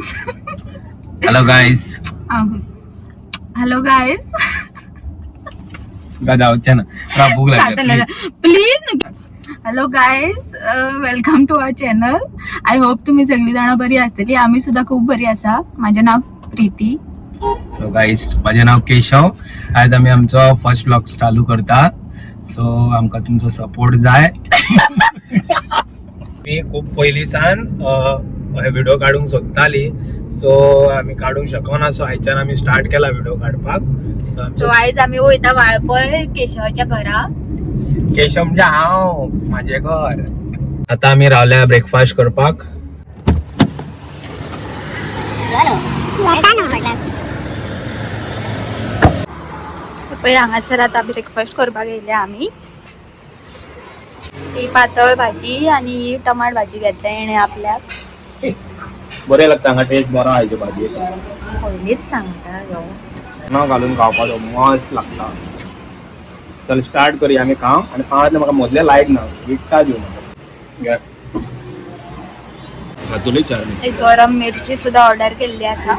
Hello guys. Hello guys. जावचे ना, मला भूक लागली. Please. Hello guys, welcome to our channel. I hope तुम्ही सगळी जाणं बरी असतली. आम्ही सुद्धा खूप बरी आसा. माझे नाव प्रीती. हॅलो गाईस, माझे नाव केशव. आज आम्ही आमचो फर्स्ट ब्लॉग चालू करता. सो आमकां तुमचो सपोर्ट जाय. मी खूप पयलीं सान हे व्हिडिओ काडूंक सोदताली, सो आमी काडूंक शकना. सो आयच्यान आमी स्टार्ट केला व्हिडिओ काडपाक. सो आयज आम्ही वयता वाळपय केशवाच्या घरा. केशव म्हणजे हांव, म्हाजें घर. आतां आमी रावल्या ब्रेकफास्ट करपाक. पळय हांगासर आतां ब्रेकफास्ट करपाक येयले आमी. ही पातळ भाजी आणि टमाट भाजी घेतल्या हेणे आपल्याक. बरें लागता हांगा, टेस्ट बरो आहा हेजे भाजयेचो. पयलींच सांगता ह्यो. न घालून खावपाचो मस्त लागता. चल, स्टार्ट करूया आमी खावंक. आनी पावांतले म्हाका मदले लायक ना, विकता दिव म्हाका खातोली चार मी. एक गरम मिरची सुद्धा ऑर्डर केल्ली आसा.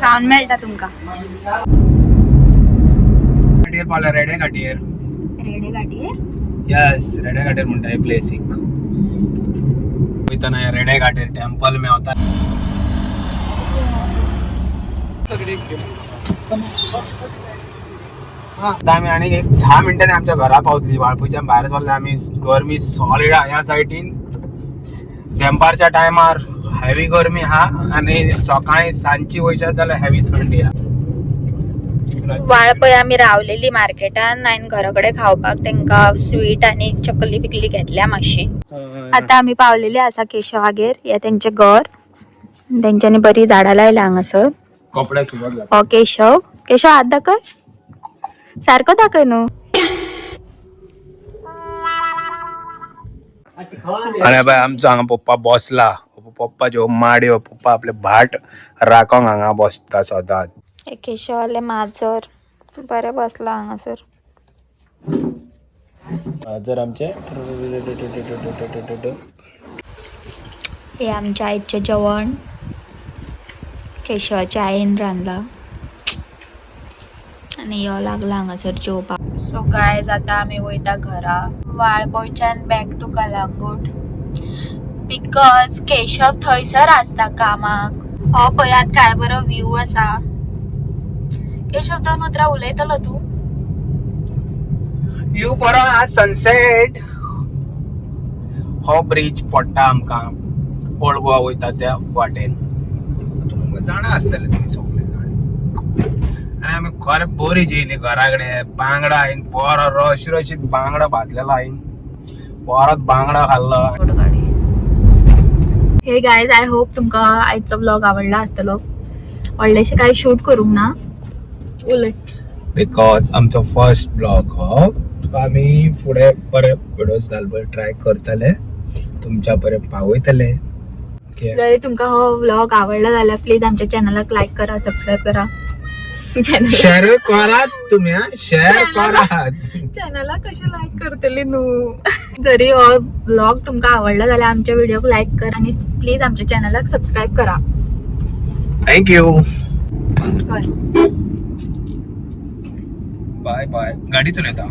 खावन मेळटा तुमकां. घाटयेर पावल्या, रेडे घाटयेर. रेडे घाटयेर. यस, रेडे घाटयेर म्हणटा हे प्लेसीक. वयतना रेडे घाटयेर टेम्पल मेवता. आता आमी आनी एक 10 मिनटांनी आमच्या घरा पावतली. वाळपयच्यान भायर सरले आमी. गरमी सॉलिड आहा ह्या सायडीन. देंपारच्या टायमार हेवी गरमी आहा आनी सकाळी सांजची वयशात जाल्यार हेवी थंडी आहा. वाळपय आमी रावलेली मार्केटान आनी घरा कडेन खावपाक तेंका स्वीट आनी चकली बिकली घेतल्या मातशी. आता आमी पावलेली आसा केशवागेर. हे तेंचे घर. तेंच्यांनी बरी झाडां लायल्या हांगासर. कपडे सुबत घाल. हो केशव. केशव, हात दाखय. सारको दाखय न्हू. अरे बाय, आमचो हांगा पप्पा बसला. पप्पाच्यो माडयो, पप्पा आपले भाट राखोंक हांगा बसता सदांच. हे केशवाले माजर बरें बसला हांगासर. जर आमचे हे आमच्या आईचें जेवण. केशवाच्या आईन रांदला आनी यो लागला हांगासर जेवपाक. सो गायज, आतां आमी वयता घरा. वाळपयच्यान back to Calangute, because Keshav थंयसर आसता कामाक. हो पळयात काय बरो व्यू आसा. केशव, दोन उतरां उलयतलो तूं? व्यू बरो आहा, सनसेट. हो ब्रिज पडटा आमकां ओल्ड गोवा वयता त्या वाटेन. तुमकां जाणा आसतलें, तुमी सगळे जाण. आनी आमी खरें बरी जेयली घरा कडेन. बांगडा हांयेन बरो रसरशीत बांगडा भाजलेलो, हांयेन परत बांगडा खाल्लो. हे गायज, I hope तुमकां आयचो व्लॉग आवडला आसतलो. व्हडलेशें कांय शूट करूंक ना. उलय. Because आमचो फर्स्ट ब्लॉग हो. सो आमी फुडें बरे व्हिडियोज घालपाक ट्राय करतले, तुमच्या पर्यंत पावयतले. जरी तुमकां हो व्लॉग आवडला जाल्यार प्लीज आमच्या चॅनलाक लायक करा, सबस्क्रायब करा. चॅनल शेअर करात तुम्ही, शेअर करात. चॅनलाक कशें लायक करतली न्हू. जरी हो व्लॉग तुमकां आवडला जाल्यार आमच्या व्हिडिओक लायक करा आनी प्लीज आमच्या चॅनलाक सबस्क्रायब करा. Thank you. कर. बाय बाय. गाडी चलयता.